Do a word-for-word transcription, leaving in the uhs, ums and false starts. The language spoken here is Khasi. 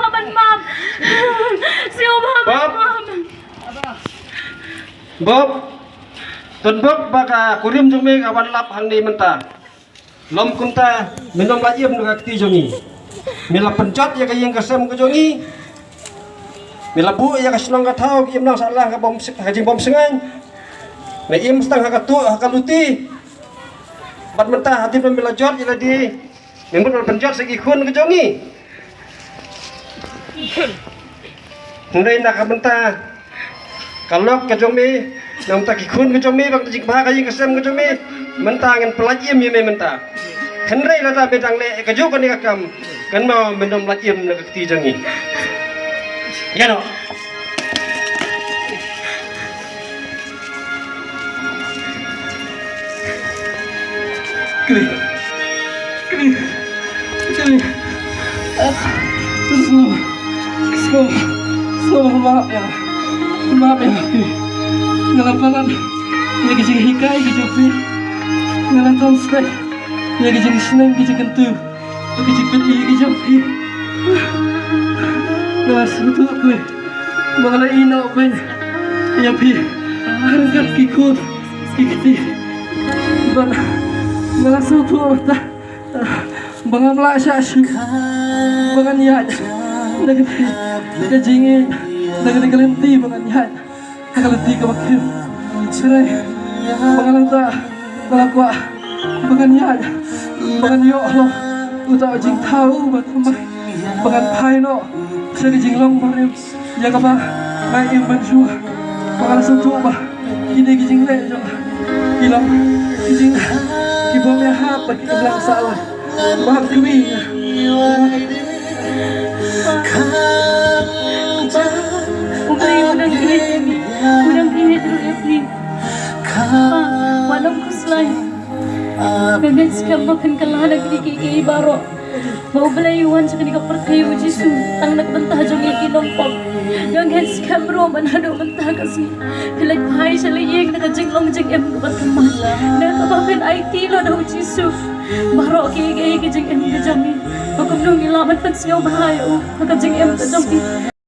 Pha ban map. Sngewbha ban map. Bob, don Bob, ba ka kurim jong me ka wan lap hangne mynta. Lym kumta, me nym la im na ka kti jong ngi. Me la pynjot ïa ka ïing ka sem ka jong ngi. Me la buh ïa ka shnong ka thaw, ka imlang sahlang, ka bym, ka jingbymsngewbha. Me im stang ha ka tuh, ha ka luti. Bad mynta hadien ba me la jot ïa lade, me mut ban pynjot sa ki khun ka jong ngi. Hynrei na ka bynta ka lok ka jong me, Namar ki khun ka jong me bad ka jingbha ka ïing ka sem ka jong me, mynta ngan pyllait im ïa me mynta. Hynrei lada me dang leh kajuh kane ka kam, kan mo men ym lait im na ka kti jong ngi. Ïa no. Kri. Kri. Kri. Sngewbha. Sngewbha. Sngewbha map ïa. Map ïa phi. Nga la palat ïa ki jinghikai ki jong phi. Nga la translate ïa ki jingsneng ki jingkyntu. Ki jingpyni ki jong phi. Nga la sngewthuh khuid ba nga la ïehnoh beiñ ïa phi ha ryngkat ki khun ki kti. Bad nga la sngewthuh mynta ba ngam lah shah shuh ba ngan ïaid na kane ka jingïeit, na kane ka lynti ba ngan ïaid ha ka lynti kaba khim. Hynrei ba nga la ïa, ba nga la kwah ba ngan ïaid, ba ngan ïoh halor uta u jingthaw uba thymmai, ba ngan phai noh sha ka jinglong barim ïa kaba nga im mynshuwa. Ba nga la sngewthuh ba kine ki jingleh jong nga ki long ki jing, ki bym ïahap bad ki kynrang sahlang. Ba kwi. U Blei u dang ïeit ïa ngi, u dang ïeit ruh ïa phi. Pa, wat nym khuslai. Nga ngeit skhem ba phin kylla na kine kiei kiei baroh. Ba U Blei u wan sha kane ka pyrthei, U Jisu, tang na ka bynta jong ngi ki nongpop. Nga ngeit skhem ruh ba naduh mynta ka sngi phi leit phai sha la ïing na ka jinglong jingim kaba thymmai, na kaba phin aiti lut da U Jisu. Baroh kiei kiei ki jingim ki jong ngi, ba kumno ngi lah ban pynsngewbha ïa u ha ka jingim ka jong ngi.